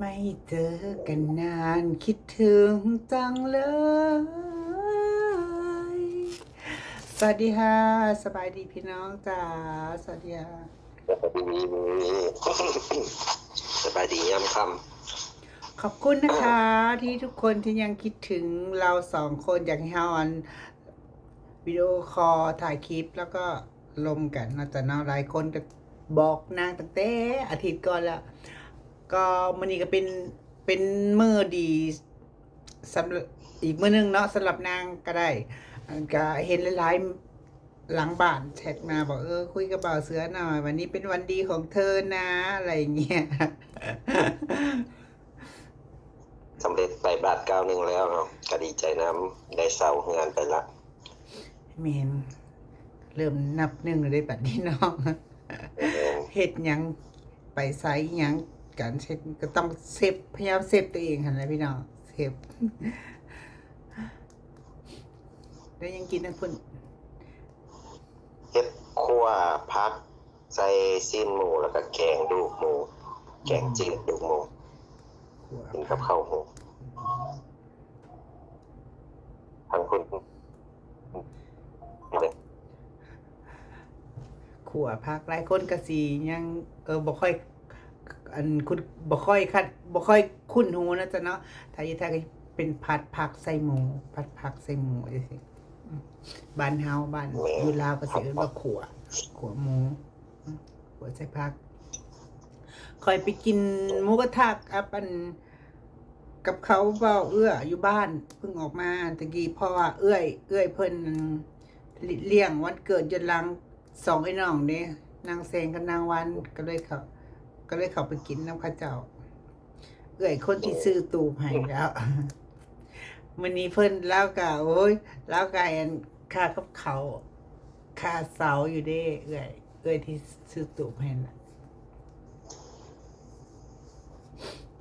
ไม่เจอกันนาน คิดถึงจังเลย สวัสดีค่ะ สบายดีพี่น้องจ๋า สวัสดีค่ะ สบายดี สบายดียามค่ำ ขอบคุณนะคะ ที่ทุกคนที่ยังคิดถึงเราสองคน อยากให้เราอัน วิดีโอคอลถ่ายคลิป แล้วก็ลมกันเนาะจ๊ะเนาะ หลายคนก็บอกนางตั้งแต่อาทิตย์ก่อนแล้ว ก็มื้อนี้ก็เป็น เป็นมื้อดีสำหรับ อีกมื้อหนึ่งเนาะ สำหรับนางก็ได้ อันก็เห็นหลายๆ หลังบ้านแชทมาบอก เออ คุยกับบ่าวเสือหน่อย วันนี้เป็นวันดีของเธอนะ อะไรอย่างเงี้ย สำเร็จไปบาทก้าวหนึ่งแล้วเนาะ ก็ดีใจนำ ได้เซาเฮือนไปละ แม่น เริ่มนับหนึ่งแล้วเด้บัดนี้เนาะ แม่น เฮ็ดหยัง ไปไสหยัง การเช็คก็ต้องเซฟ พยายามเซฟตัวเองหั่นแหละพี่น้อง เซฟ แล้วยังกินนะคุณ เฮ็ดขั่วผัก ใส่ซี้นหมู แล้วก็แกงดูกหมู แกงจืดดูกหมู ขั่ว กินกับข้าวหมู ทางคุณ ขั่วผัก หลายคนก็สิยัง เออ บ่ค่อย อัน คุณ บ่ค่อยคัด บ่ค่อยคุ้นหูนะจ๊ะเนาะ ถ้าอยู่ไทยก็เป็นผัดผักใส่หมู ผัดผักใส่หมูจั่งซี้ บ้านเฮา บ้าน แม่น อยู่ลาวก็สิเอิ้นว่าขั่ว ขั่วหมู ขั่วใส่ผัก ข้อยไปกินหมูกระทะกับอัน กับเขาบ่าวเอื้ออยู่บ้าน เพิ่งออกมาตะกี้ เพราะว่าเอื้อย เอื้อยเพิ่นเลี้ยงวันเกิดย้อนหลังสองไอ้น้องเด้ นางแสงกับนางวัน ก็เลยเข้า ก็เลยเข้าไปกินนำเขาเจ้า เอื้อยคนที่ซื้อตูบให้แล้ว มื้อนี้เพิ่น ลาวก็ โอ๊ย ลาวก็อัน ค่ากับข้าว ค่าเซาอยู่เด้ เอื้อย เอื้อยที่ซื้อตูบให้น่ะ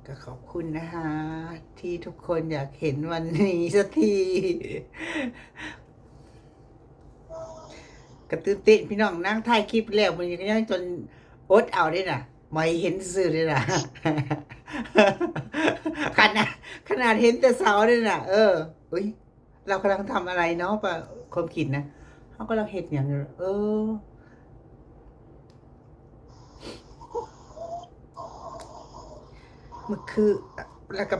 ก็ขอบคุณนะคะ ที่ทุกคนอยากเห็นวันนี้สักที ก็ตื่นเต้นพี่น้อง นางถ่ายคลิปแล้ว มื้อนี้ก็ยังจนอดเอาเด้น่ะ บ่ให้เห็นซื่อๆ เด้น่ะ ขนาด ขนาดเห็นแต่เสาเด้น่ะ เออ อุ๊ย เรากำลังทำอะไรเนาะ ปะ ความคิดนะ เรากำลังเฮ็ดหยังอยู่ เออ มื้อคืน แล้วก็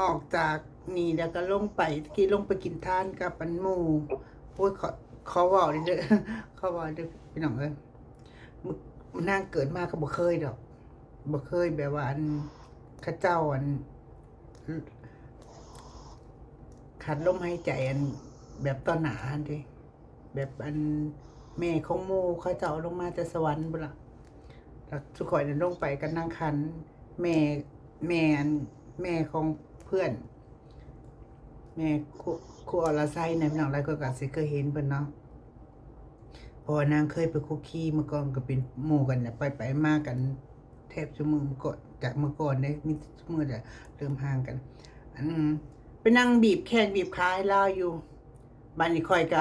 ออกจากนี่ แล้วก็ลงไป ตะกี้ลงไปกินทานกับอันหมู่ โอ๊ย ขอ ขอเว้าเด้อ ขอเว้าเด้อพี่น้องเอ้ย มื้อ นางเกิดมาก็บ่เคยดอก บ่เคยแบบว่าอัน เขาเจ้าอัน ขาดลมหายใจอัน แบบต่อหน้าหั้นเด้ แบบอัน แม่ของหมู่เขาเจ้าลงมาแต่สวรรค์พุ้นล่ะ แล้วซุข้อยนั้นลงไปกับนางขัน แม่ แม่อัน แม่ของเพื่อน แม่ครู ครูอรไซนะพี่น้อง หลายคนก็อาจสิเคยเห็นเพิ่นเนาะ เพราะว่านางเคยไปคุกคีมาก่อน ก็เป็นหมู่กันน่ะ ไปๆ มาๆ กันแทบซุมื้อก่อน จากเมื่อก่อนเด้ มีซุมื้อแหละเริ่มห่างกัน อัน ไปนั่งบีบแข้งบีบขาให้ลาวอยู่ บัดนี้ข้อยก็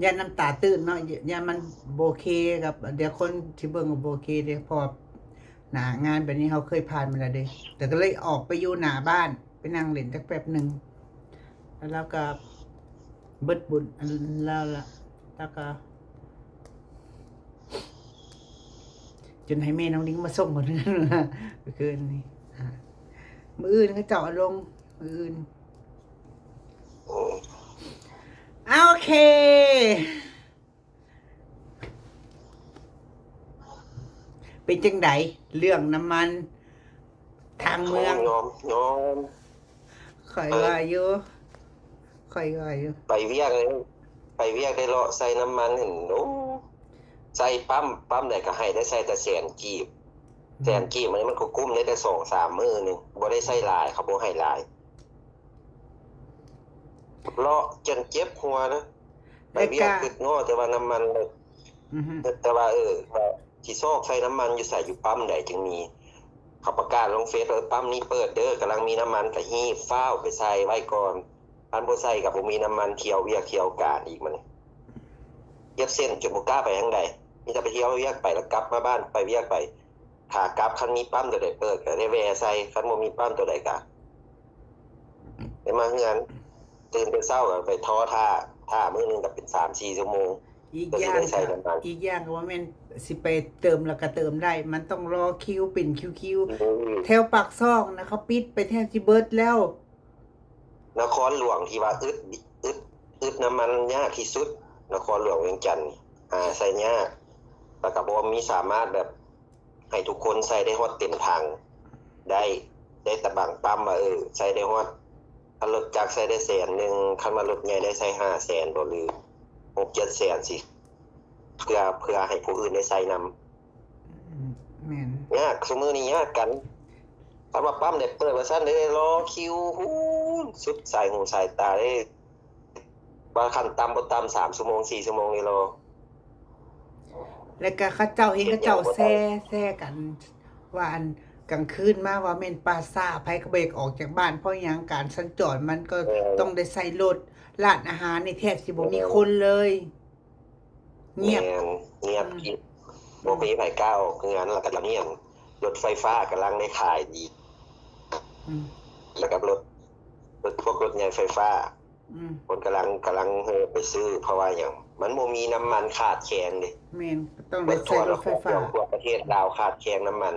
ย่านน้ำตาตื้นเนาะ ย่านมันบ่โอเคกับ เดี๋ยวคนที่เบิ่งก็บ่โอเคเด้ เพราะว่าหน้างานแบบนี้เราเคยผ่านมาแล้วเด้ แต่ก็เลยออกไปอยู่หน้าบ้าน ไปนั่งเล่นจักแป๊บหนึ่ง แล้วเราก็เบิดบุญอันลาวละ แล้วก็ จนให้แม่น้องลิงมาส่งคนเฮือนมื้อคืนนี้ อ่า มื้ออื่นเขาเจ้าเอาลง มื้ออื่น โอ้ อ่า โอเค เป็นจั่งใดเรื่องน้ำมันทางเมือง ยอม ยอม ข้อยว่าอยู่ ข้อยว่าอยู่ ไปเวียกเลย ไปเวียกได้เลาะใส่น้ำมัน เห็น โอ้ ใส่ปั๊ม ปั๊มใดก็ให้ได้ใส่แต่แสนกีบ แสนกีบ มัน มันก็กุ้มได้แต่สองสามมื้อหนึ่ง บ่ได้ใส่หลาย เขาบ่ให้หลาย เลาะจนเจ็บหัวนะ ไปเวียก แล้วก็ คิดง้อแต่ว่าน้ำมันเลย อือฮึ แต่ว่า เออ ว่าสิซอกใส่น้ำมันอยู่ไส อยู่ปั๊มใดจึงมี เขาประกาศลงเฟซว่า เออ ปั๊มนี้เปิดเด้อ กำลังมีน้ำมัน ก็ฮีบฟ้าวไปใส่ไว้ก่อน คันบ่ใส่ก็บ่มีน้ำมันเที่ยวเวียกเที่ยวการอีก มันเก็บเส้นจนบ่กล้าไปทางใด มีแต่ไปเที่ยวเวียกไป แล้วกลับมาบ้าน ไปเวียกไป ຂາກັບຄັນມີປ້ຳໂຕໃດເປີດກໍໄດ້ແວ່ໃສ່ ຄັນບໍ່ມີປ້ຳໂຕໃດກໍໄດ້ມາເຮືອນ. ຕື່ນແຕ່ເຊົ້າກໍໄປທໍຖ້າ ຖ້າມື້ໜຶ່ງກໍເປັນສາມສີ່ຊົ່ວໂມງ ອີກຢ່າງກໍ ອີກຢ່າງກໍບໍ່ແມ່ນຊິໄປເຕີມແລ້ວກໍເຕີມໄດ້ ມັນຕ້ອງລໍຄິວເປັນຄິວໆ. ອືມ ແຖວປາກຊ່ອງນະ ເຂົາປິດໄປແທບຊິເບິດແລ້ວ. ນະຄອນຫຼວງທີ່ວ່າອຶດ ອຶດ ອຶດນ້ຳມັນຍາກທີ່ສຸດ ນະຄອນຫຼວງວຽງຈັນນີ້ ຫາໃຊ້ຍາກ ແລ້ວກໍບໍ່ມີສາມາດແບບໃຫ້ທຸກຄົນໃຊ້ໄດ້ຮອດເຕັມຖັງໄດ້ ໄດ້ແຕ່ບາງປ້ຳວ່າ ເອີ ໃຊ້ໄດ້ຮອດ ຄັນລົດຈັກໃຊ້ໄດ້ແສນໜຶ່ງ ຄັນວ່າລົດໃຫຍ່ໄດ້ໃຊ້ຫ້າແສນບໍ ຫຼື ຫົກເຈັດແສນ ຊິ ເພື່ອ ເພື່ອໃຫ້ຜູ້ອື່ນໄດ້ໃຊ້ນຳ. ອືມ ແມ່ນ ຍາກ ຊຸມື້ນີ້ຍາກກັນ ຖ້າວ່າປ້ຳໄດ້ເປີດວ່າຊັ້ນ ໄດ້ລໍຄິວພຸ້ນ ສຸດສາຍຫູສາຍຕາເດ້ ວ່າຂັ້ນຕ່ຳບໍ່ຕ່ຳສາມຊົ່ວໂມງ ສີ່ຊົ່ວໂມງນີ້ລໍ. ແລ້ວກໍເຂົາເຈົ້າເຫັນເຂົາເຈົ້າແຊ ແຊກັນວ່າ ອັນກາງຄືນມາວ່າແມ່ນປ່າຊ້າ ໃຜກໍບໍ່ຢາກອອກຈາກບ້ານ ເພາະຫຍັງ ການສັນຈອນມັນກໍ ເອີ ຕ້ອງໄດ້ໃຊ້ລົດ ຮ້ານອາຫານນີ້ແທບຊິບໍ່ມີ ເອີ ຄົນເລີຍ. ງຽບ ແມ່ນ ງຽບ ອືມ ທີ່ບໍ່ມີໃຜກ້າອອກເຮືອນ ແລ້ວກໍລະງຽບ ລົດໄຟຟ້າກຳລັງໄດ້ຂາຍດີ ອືມ ແລ້ວກັບລົດ ລົດ ພວກລົດໃຫຍ່ໄຟຟ້າ ອືມ ຄົນກຳລັງ ກຳລັງເຮີໄປຊື້ ເພາະວ່າຫຍັງ ມັນບໍ່ມີນ້ຳມັນ ຂາດແຄນເດ້ ແມ່ນ ກໍຕ້ອງໄດ້ໃຊ້ລົດໄຟຟ້າ. ເບິດທົ່ວລະຄົບ ທົ່ວປະເທດລາວຂາດແຄນນ້ຳມັນ.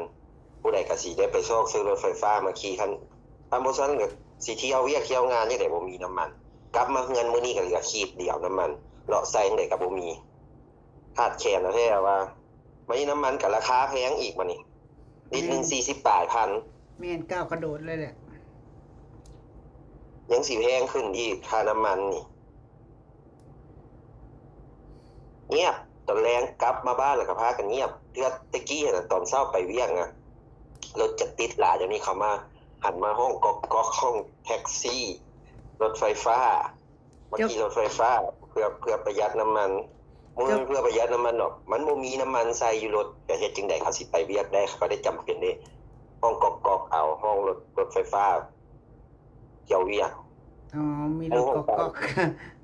ຜູ້ໃດກໍຊິໄດ້ໄປຊອກຊື້ລົດໄຟຟ້າມາຂີ່ ຄັນ ຄັນບໍ່ຊັ້ນກໍຊິທ່ຽວວຽກທ່ຽວງານຈັ່ງໃດບໍ່ມີນ້ຳມັນ ກັບມາເຮືອນມື້ນີ້ກໍເຫຼືອຂີດດຽວນ້ຳມັນ ເລາະໃສ່ຈັ່ງໃດກໍບໍ່ມີ ຂາດແຄນແທ້ໆວ່າ. ບາດນີ້ນ້ຳມັນກໍລາຄາແພງອີກ ບາດນີ້ລິດໜຶ່ງ ອືມ ສີ່ສິບປາຍພັນ ແມ່ນ ກ້າວກະໂດດເລີຍແຫຼະ ຍັງຊິແພງຂຶ້ນອີກ ຄ່ານ້ຳມັນນີ້. ງຽບ ຕອນແລງກັບມາບ້ານແລ້ວກໍພາກັນງຽບ ເທື່ອແຕ່ກີ້ຫັ້ນນະ ຕອນເຊົ້າໄປວຽກນະ ລົດຈະຕິດຫຼາຍ ດຽວນີ້ເຂົາມາ ຫັນມາຮ້ອງກອກໆ ຮ້ອງແທັກຊີ ລົດໄຟຟ້າ ມາຂີ່ລົດໄຟຟ້າ ເພື່ອ ເພື່ອປະຢັດນ້ຳມັນ. ບໍ່ແມ່ນເພື່ອປະຢັດນ້ຳມັນດອກ ມັນບໍ່ມີນ້ຳມັນໃສ່ຢູ່ລົດ ຈະເຮັດຈັ່ງໃດເຂົາຊິໄປວຽກໄດ້ ເຂົາກໍໄດ້ຈຳເປັນເດ້ ຮ້ອງກອກໆ ເອົາ ຮ້ອງລົດ ລົດໄຟຟ້າ ທ່ຽວວຽກ. ອໍ ມີລົດກອກ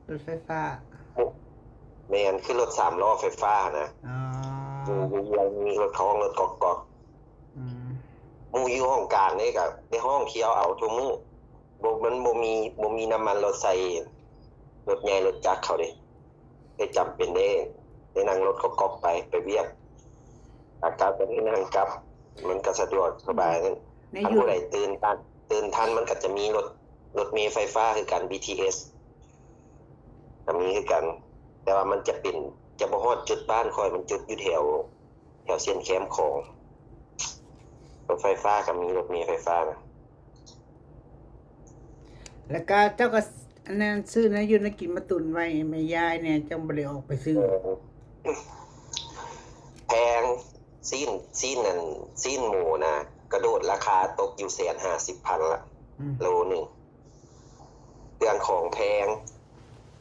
ໆ ລົດໄຟຟ້າ ແມ່ນ ຄືລົດສາມລໍ້ໄຟຟ້ານະ. ອໍ ຢູ່ ຢູ່ວຽງມີລົດເຂົາຮ້ອງລົດກອກໆ. ອືມ ໝູ່ຢູ່ຫ້ອງກາງເດ້ ກໍໄດ້ຮ້ອງທ່ຽວເອົາທຸກມື້ ບໍ່ ມັນບໍ່ມີ ບໍ່ມີນ້ຳມັນລົດໃສ່ລົດໃຫຍ່ລົດຈັກເຂົາເດ້. ໄດ້ຈຳເປັນໄດ້ ໄດ້ນັ່ງລົດກອກໆໄປ ໄປວຽກ ຂາກັບກໍໄດ້ນັ່ງກັບ ມັນກໍສະດວກສະບາຍ. ອືມ ໃນ ຄັນຜູ້ໃດຕື່ນທັນ ຕື່ນທັນ ມັນກໍຈະມີລົດ ລົດເມໄຟຟ້າຄືກັນ ບີທີເອສ ກໍມີຄືກັນ ແຕ່ວ່າມັນຈະເປັນ ຈະບໍ່ຮອດຈຸດບ້ານຂ້ອຍ ມັນຈຸດຢູ່ແຖວ ແຖວເສັ້ນແຄມຂອງ ລົດໄຟຟ້າກໍມີ ລົດເມໄຟຟ້ານະ. ແລ້ວກໍເຈົ້າກໍ ອັນນັ້ນ ຊື້ແນວຢູ່ແນວກິນມາຕຸນໄວ້ແມ່ຍາຍແດ່ ຈັ່ງບໍ່ໄດ້ອອກໄປຊື້. ເອີ ແພງ ຊີ້ນ ຊີ້ນນັ້ນ ຊີ້ນໝູນະ ກະໂດດລາຄາຕົກຢູ່ແສນຫ້າສິບພັນລະ ອືມ ໂລໜຶ່ງ. ເຄື່ອງຂອງແພງ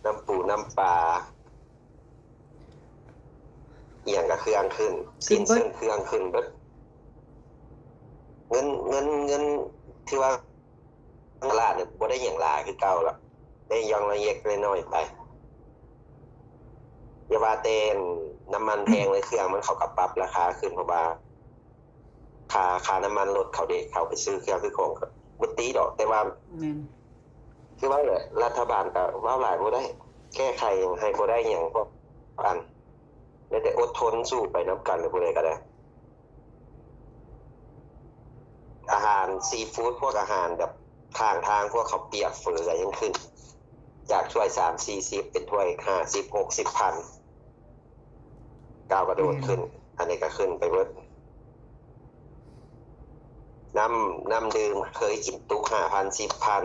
ນ້ຳປູນ້ຳປາ ອີ່ຫຍັງກໍເຄື່ອງຂຶ້ນ ຊີ້ນເຊິ່ງເຄື່ອງຂຶ້ນເບິດ. ເງິນ ເງິນ ເງິນ ຖືວ່າຕະຫຼາດນີ້ບໍ່ໄດ້ຫຍັງຫຼາຍຄືເກົ່າລະ ໄດ້ຢ່ອງລະເລັກລະນ້ອຍໄປ. ຢ່າວ່າແຕ່ນ້ຳມັນແພງເລີຍ ເຄື່ອງມັນເຂົາກໍປັບລາຄາຂຶ້ນ ເພາະວ່າ ຄ່າ ຄ່ານ້ຳມັນລົດເຂົາເດ້ ເຂົາໄປຊື້ເຄື່ອງຊື້ຂອງກໍບໍ່ຕິດອກ ແຕ່ວ່າ ແມ່ນ ຄືວ່າແຫຼະ ລັດຖະບານກໍເວົ້າຫຼາຍບໍ່ໄດ້ ແກ້ໄຂໃຫ້ບໍ່ໄດ້ຫຍັງ ພວກອັນ ໄດ້ແຕ່ອົດທົນສູ້ໄປນຳກັນ ຫຼືຜູ້ໃດກໍໄດ້. ອາຫານຊີຟູດ ພວກອາຫານແບບຂ້າງທາງ ພວກເຂົ້າປຽກເຝີກໍຍັງຂຶ້ນ ຈາກຖ້ວຍສາມສີ່ສິບ ເປັນຖ້ວຍຫ້າສິບຫົກສິບພັນ. ກ້າວກະໂດດຂຶ້ນ ແມ່ນ ອັນນີ້ກໍຂຶ້ນໄປເບິດ. ນ້ຳ ນ້ຳດື່ມເຄີຍກິນຕຸກຫ້າພັນ ສິບພັນ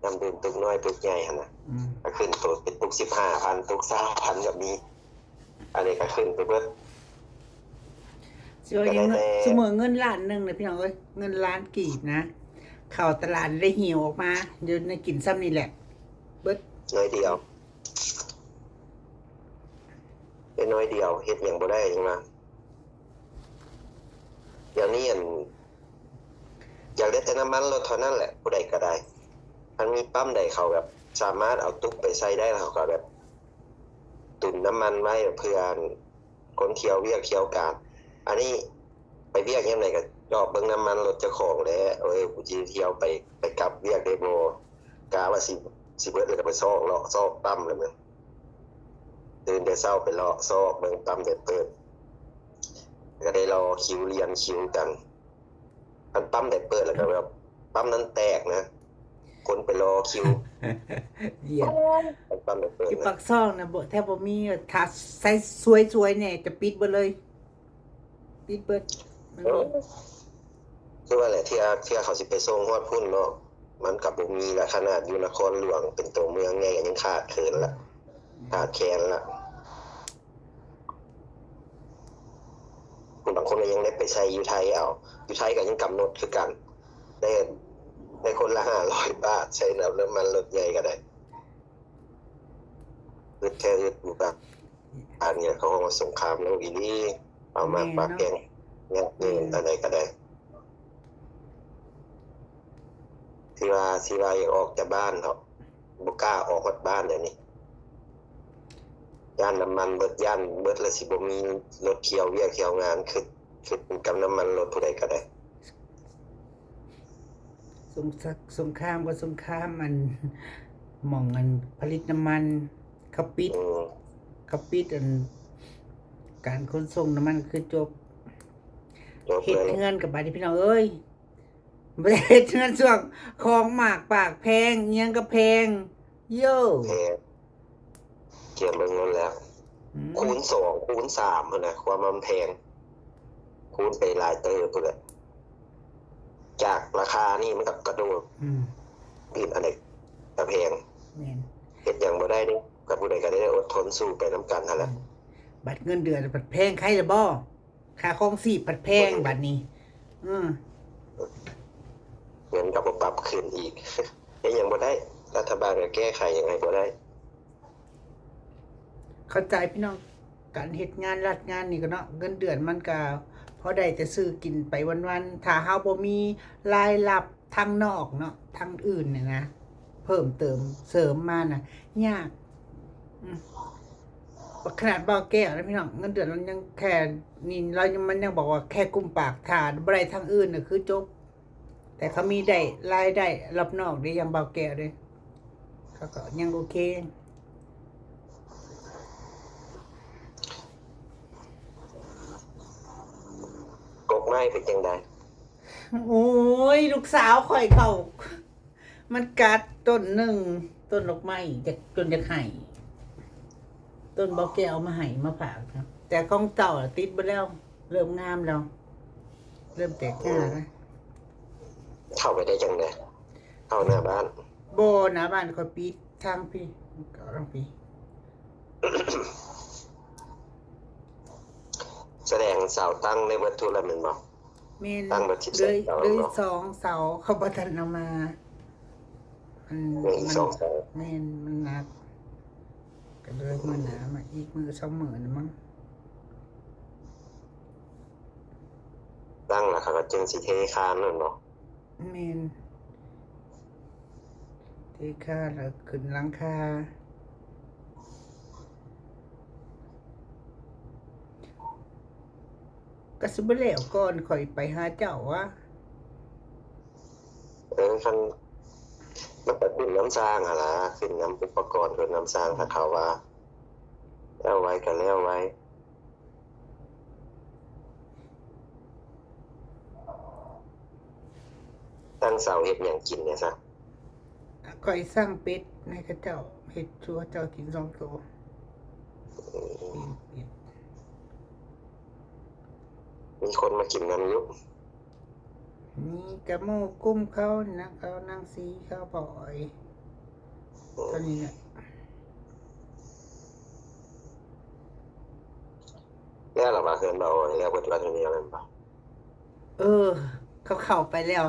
ນ້ຳດື່ມຕຸກນ້ອຍຕຸກໃຫຍ່ຫັ້ນນະ ອືມ ກໍຂຶ້ນໂຕເປັນຕຸກສິບຫ້າພັນ ຕຸກຊາວພັນກໍມີ ອັນນີ້ກໍຂຶ້ນໄປເບິດ. ຊິວ່າຫຍັງ ກໍໄດ້ແຕ່ ຊຸມື້ເງິນລ້ານໜຶ່ງນະ ພີ່ນ້ອງເອີຍ ເງິນລ້ານກີບນະ ເຂົ້າຕະຫຼາດໄດ້ຫິວອອກມາ ຢູ່ໃນກິນຊ່ຳນີ້ແຫຼະ ເບິດ ໜ້ອຍດຽວ. ໄດ້ໜ້ອຍດຽວ ເຮັດຫຍັງບໍ່ໄດ້ຈັ່ງວ່າ ດຽວນີ້ ອັນ ຢາກໄດ້ແຕ່ນ້ຳມັນລົດເທົ່ານັ້ນແຫຼະ ຜູ້ໃດກໍໄດ້ ຄັນມີປ້ຳໃດເຂົາແບບສາມາດເອົາຕຸກໄປໃສ່ໄດ້ ເຂົາກໍແບບຕຸນນ້ຳມັນໄວ້ເພື່ອ ອັນ ຄົນທ່ຽວວຽກທ່ຽວການ. ອັນນີ້ ໄປວຽກຍາມໃດກໍຈອບເບິ່ງນ້ຳມັນລົດເຈົ້າຂອງແຫຼະ. ເອີ ກູຊິທ່ຽວໄປ ໄປກັບວຽກໄດ້ບໍ່? ກະວ່າຊິ ຊິເບິດແລ້ວກໍໄປຊອກເລາະຊອກປ້ຳແລ້ວແມ່ນ ຕື່ນແຕ່ເຊົ້າໄປເລາະຊອກເບິ່ງປ້ຳໄດເປີດ ກໍໄດ້ລໍຄິວລຽນຄິວກັນ. ຄັນປ້ຳໄດເປີດແລ້ວກໍແບບປ້ຳນັ້ນແຕກນະ ຄົນໄປລໍຄິວ ລຽນ ຄັນປ້ຳໄດເປີດ ຢູ່ ນະ ປາກຊ່ອງນະ ບໍ່ ແທບບໍ່ມີ. ຖ້າໃສ່ສວຍໆແດ່ ຈະປິດເບິດເລີຍ ປິດເບິດ. ເອີ ຄືວ່າແຫຼະ ເທື່ອ ເທື່ອເຂົາຊິໄປສົ່ງຮອດພຸ້ນເນາະ ມັນກໍບໍ່ມີລະ. ຂະໜາດຢູ່ນະຄອນຫຼວງເປັນຕົວເມືອງໃຫຍ່ກໍຍັງຂາດເຂີນລະ ຂາດແຄນລະ. ບາງຄົນກໍຍັງໄດ້ໄປໃຊ້ຢູ່ໄທເອົາ ຢູ່ໄທກໍຍັງກຳນົດຄືກັນ ໄດ້ ໄດ້ຄົນລະຫ້າຮ້ອຍບາດ ໃຊ້ນ້ຳ ນ້ຳມັນລົດໃຫຍ່ກໍໄດ້. ອຶດແທ້ອຶດ ຢູ່ປາກ ອັນນີ້ເຂົາເວົ້າວ່າສົງຄາມໂລກອີ່ຫຼີ ເອົາມາປາກແກງ ແຍກເງິນ ແມ່ນ ອັນໃດກໍໄດ້ ທີ່ວ່າ ທີ່ວ່າຢາກອອກຈາກບ້ານເນາະ ບໍ່ກ້າອອກຮອດບ້ານດຽວນີ້ ຢ້ານນ້ຳມັນເບິດ ຢ້ານເບິດແລ້ວຊິບໍ່ມີລົດທ່ຽວວຽກທ່ຽວງານ ຄຶດ ຄຶດກັບນ້ຳມັນລົດຜູ້ໃດກໍໄດ້. ສົງ ສົງຄາມກໍສົງຄາມ ອັນ ໝ່ອງ ອັນ ຜະລິດນ້ຳມັນ ເຂົາປິດ ເອີ ເຂົາປິດ ອັນ ການຂົນສົ່ງນ້ຳມັນ ຄືຈົບ ຈົບເລີຍ ເຮັດເຮືອນກັບບາດນີ້ ພີ່ນ້ອງເອີຍ. ບໍ່ໄດ້ເຮັດເຮືອນຊ່ວງ ຂອງໝາກປາກແພງ ອີ່ຫຍັງກໍແພງ ໂຢ ແພງ ກຽມເບິ່ງໂລດແລ້ວ ອືມ ຄູນສອງ ຄູນສາມພຸ້ນນະ ຄວາມວ່າມັນແພງ ຄູນໄປຫຼາຍເຕີບພຸ້ນແຫຼະ ຈາກລາຄານີ້ມັນກໍກະໂດດ ອືມ ຂຶ້ນ ອັນໃດກໍແພງ ແມ່ນ ເຮັດຫຍັງບໍ່ໄດ້ເດ້ ກັບຜູ້ໃດກໍໄດ້ອົດທົນສູ້ໄປນຳກັນຫັ້ນແຫຼະ ອືມ ບັດເງິນເດືອນບັດແພງ ໃຄລະບໍ່? ຄ່າຄອງຊີບພັດແພງບັດນີ້ ອືມ ເງິນກໍບໍ່ປັບຂຶ້ນອີກ ເຮັດຫຍັງບໍ່ໄດ້ ລັດຖະບານກໍແກ້ໄຂຫຍັງໃຫ້ບໍ່ໄດ້. ເຂົ້າໃຈພີ່ນ້ອງ ການເຮັດງານລັດງານນີ້ກໍເນາະ ເງິນເດືອນມັນກໍພໍໄດ້ແຕ່ຊື້ກິນໄປວັນໆ ຖ້າເຮົາບໍ່ມີລາຍຮັບທາງນອກເນາະ ທາງອື່ນນີ້ນະ ເພີ່ມເຕີມເສີມມານະ ຍາກ ອືມ ຂະໜາດບ່າວແກ້ວນະພີ່ນ້ອງ ເງິນເດືອນມັນຍັງແຄ່ນີ້ ລາວຍັງ ມັນຍັງບອກວ່າແຄ່ກຸ້ມປາກ ຖ້າບໍ່ໄດ້ທາງອື່ນນະຄືຈົບ ແຕ່ເຂົາມີໄດ້ລາຍໄດ້ລອບນອກເດ້ ຢ່າງບ່າວແກ້ວເດ້ ເຂົາກໍຍັງໂອເຄ. ກົກໄມ້ເປັນຈັ່ງໃດ? ໂອ້ຍ ລູກສາວຂ້ອຍເຂົ້າ ມັນກັດຕົ້ນໜຶ່ງ ຕົ້ນດອກໄມ້ ຈະ ຈົນຢາກໄຫ້ ຕົ້ນບ່າວແກ້ວເອົາມາໃຫ້ມາຝາກນະ ແຕ່ຂອງເຈົ້າລະຕິດເບິດແລ້ວ ເລີ່ມງາມແລ້ວ ເລີ່ມແຕກຫຍ້າແລ້ວ. ເຂົ້າໄປໄດ້ຈັ່ງໃດ? ເຂົ້າໜ້າບ້ານ? ບໍ່ ໜ້າບ້ານຂ້ອຍປິດທາງພີ້ ເຂົ້າທາງພີ້. ສະແດງເສົາຕັ້ງໄດ້ເບິດທຸກແລ້ວແມ່ນບໍ່? ແມ່ນ ຕັ້ງເບິດສິບສອງເສົາ ເຫຼືອ ເຫຼືອສອງເສົາ ເຂົາບໍ່ທັນເອົາມາ ມັນ ເຫຼືອອີກ ມັນ ສອງເສົາ ແມ່ນ ມັນໜັກ ກໍເລີຍມື້ໜ້າມາອີກມື້ສອງມື້ນະມັ້ງ ຕັ້ງແລ້ວເຂົາກໍຈຶ່ງຊິເທຄານແມ່ນບໍ່? ແມ່ນ ເທຄານແລ້ວຂຶ້ນຫຼັງຄາ ກໍຊິບໍ່ແລ້ວກ່ອນຂ້ອຍໄປຫາເຈົ້າຫວາ? ເອີ ຄັນມັນກໍຂຶ້ນນຳຊ່າງຫັ້ນລະ ຂຶ້ນນຳອຸປະກອນ ຂຶ້ນນຳຊ່າງ ຖ້າເຂົາວ່າແລ້ວໄວກໍແລ້ວໄວ. ຕັ້ງເສົາເຮັດຫຍັງກິນແດ່ຊະ? ຂ້ອຍສັ່ງເປັດໃຫ້ເຂົາເຈົ້າ ເຮັດສູ່ເຂົາເຈົ້າກິນສອງໂຕ. ອືມ ປີ້ງເປັດ ມີຄົນມາກິນນຳຢູ່? ມີກະໝູ່ກຸ່ມເຂົານີ້ນະ ເຂົານາງສີ ເຂົາບອຍ ອືມ ເທົ່ານີ້ແຫຼະ. ແລ້ວລະວ່າເຮືອນບ່າວອອຍ ແລ້ວເບິດວັນນີ້ແມ່ນບໍ່? ເອີ ເຂົາເຂົ້າໄປແລ້ວ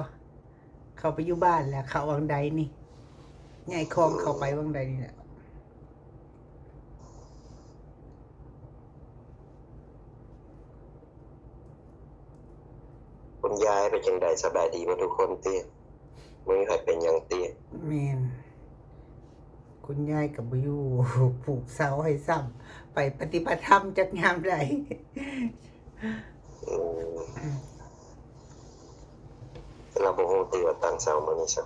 ເຂົາໄປຢູ່ບ້ານແລ້ວ ເຂົ້າຫວ່າງໃດນີ້ ຍ້າຍຂອງເຂົ້າໄປຫວ່າງໃດນີ້ແຫຼະ. ຄຸນຍາຍເປັນຈັ່ງໃດ? ສະບາຍດີເບິດທຸກຄົນຕິ? ບໍ່ມີໃຜເປັນຫຍັງຕິ? ແມ່ນ ຄຸນຍາຍກໍບໍ່ຢູ່ ຜູກເສົາໃຫ້ຊ້ຳ ໄປປະຕິບັດທຳຈັກຍາມໃດ. ອືມ ລາວບໍ່ຮູ້ຕິວ່າຕັ້ງເສົາມື້ນີ້ຊະ.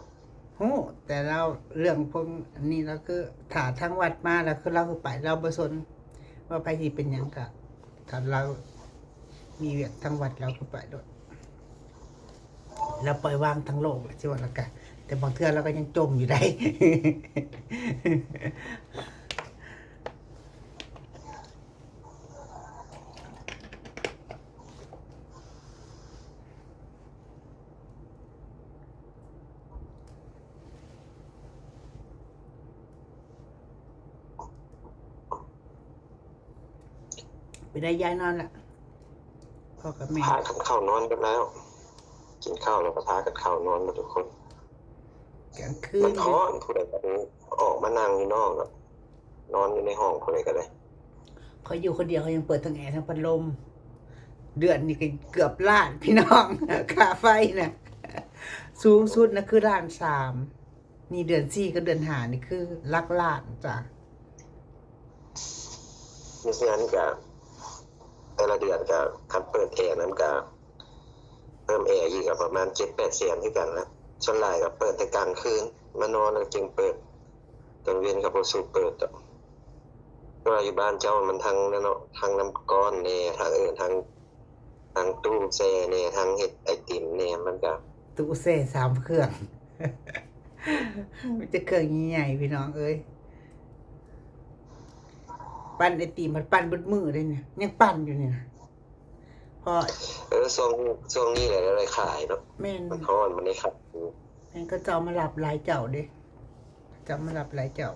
ຮູ້ ແຕ່ລາວ ເລື່ອງພວກນີ້ລາວຄືຖ້າທາງວັດມາ ລາວຄືລາວຄືໄປ ລາວບໍ່ສົນວ່າໃຜຊິເປັນຫຍັງ ກະຖ້າລາວມີວຽກທາງວັດ ລາວຄືໄປໂລດ. ລາວປ່ອຍວາງທັງໂລກ ຊິວ່າລາວກະ ແຕ່ບາງເທື່ອລາວກໍຍັງຈົ່ມຢູ່ໄດ໋. ໄປໄດ້ ຍ້າຍນອນລະ ພໍ່ກັບແມ່ ພາກັນເຂົ້ານອນກັນແລ້ວ. ກິນເຂົ້າແລ້ວກໍພາກັນເຂົ້ານອນໝົດທຸກຄົນ. ກາງຄືນ ມັນຮ້ອນ ຜູ້ໃດກໍອອກມານັ່ງຢູ່ນອກ ນອນຢູ່ໃນຫ້ອງຜູ້ໃດກໍໄດ້. ຂ້ອຍຢູ່ຄົນດຽວ ຂ້ອຍຍັງເປີດທັງແອທັງພັດລົມ. ເດືອນນີ້ກໍເກືອບລ້ານພີ່ນ້ອງ ຄ່າໄຟນະ. ສູງສຸດນະຄືລ້ານສາມ. ນີ້ເດືອນສີ່ກັບເດືອນຫ້ານີ້ຄືຫຼັກລ້ານຈ້າ. ຢູ່ເຮືອນກະແຕ່ລະເດືອນກະ ຄັນເປີດແອນຳກະເພີ່ມແອອີກກະປະມານເຈັດແປດແສນຄືກັນລະ. ສ່ວນຫຼາຍກະເປີດແຕ່ກາງຄືນ ມານອນແລ້ວຈຶ່ງເປີດ ກາງເວັນກະບໍ່ສູ້ເປີດດອກ. ແຕ່ວ່າຢູ່ບ້ານເຈົ້າມັນທັງນັ້ນເນາະ ທັງນ້ຳກ້ອນແດ່ ທັງ ເອີ ທັງ ທັງຕູ້ແຊ່ແດ່ ທັງເຮັດໄອຕິມແດ່ ມັນກະ ຕູ້ແຊ່ສາມເຄື່ອງ ມີແຕ່ເຄື່ອງໃຫຍ່ໆ ພີ່ນ້ອງເອີຍ. ປັ່ນໄອຕິມ ມັນປັ່ນເບິດມື້ເດ້ນີ້ ຍັງປັ່ນຢູ່ນີ້ນະ. ເພາະ ເອີ ຊ່ວງ ຊ່ວງນີ້ແຫຼະໄດ້ຂາຍເນາະ. ແມ່ນ ມັນຮ້ອນ ມັນໄດ້ຂາຍ. ແມ່ນ ເຂົາເຈົ້າມາຮັບຫຼາຍເຈົ້າເດ້ ເຂົາເຈົ້າມາຮັບຫຼາຍເຈົ້າ.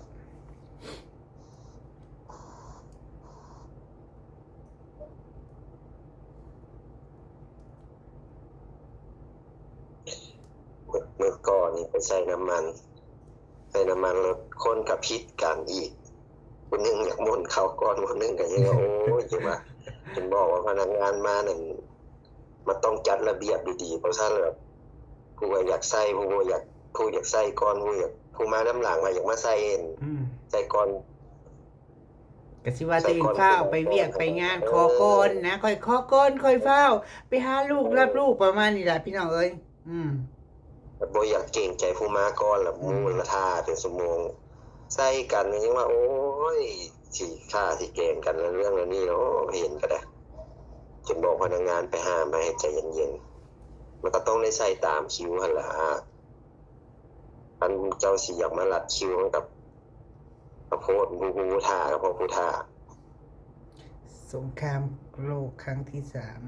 ເມື່ອ ເມື່ອກ່ອນນີ້ໄປໃສ່ນ້ຳມັນ ໃສ່ນ້ຳມັນລົດ ຄົນກໍຜິດກັນອີກ ຜູ້ໜຶ່ງຢາກໝົນເຂົ້າກ່ອນ ຜູ້ໜຶ່ງກໍຍັງວ່າ ໂອ້ຍ ຈັ່ງວ່າ ຈຶ່ງບອກວ່າພະນັກງານມານັ້ນ ມັນຕ້ອງຈັດລະບຽບດີໆ ບໍ່ຊັ້ນແລ້ວ ຜູ້ວ່າຢາກໃສ່ ຜູ້ບໍ່ຢາກ ຜູ້ຢາກໃສ່ກ່ອນ ຜູ້ຢາກ ຜູ້ມານຳຫຼັງວ່າຢາກມາໃສ່ເອງ ອືມ ໃສ່ກ່ອນ. ກະຊິວ່າຕົວເອງຟ້າວໄປວຽກໄປງານ ເອີ ຂໍກ່ອນນະ ຂ້ອຍຂໍກ່ອນ ຂ້ອຍຟ້າວໄປຫາລູກ ເອີ ຮັບລູກ ປະມານນີ້ລະ ພີ່ນ້ອງເອີຍ. ອືມ ບໍ່ຢາກເກງໃຈຜູ້ມາກ່ອນລະ ອືມ ໝູ່ລະຖ້າເປັນຊົ່ວໂມງ ໃສ່ກັນຍັງວ່າ ໂອ້ຍ ຊິຂ້າຊິແກງກັນເລື່ອງເຫຼົ່ານີ້ເນາະ ເຫັນກໍໄດ້ ຈົນບອກພະນັກງານໄປຫ້າມໃຫ້ໃຈເຢັນໆ ມັນກໍຕ້ອງໄດ້ໃສ່ຕາມຄິວຫັ້ນລະ. ຄັນເຈົ້າຊິຢາກມາລັດຄິວ ມັນກໍ ກະໂພດ ຜູ້ ຜູ້ຖ້າ ກະເພາະຜູ້ຖ້າ. ສົງຄາມໂລກຄັ້ງທີສາມ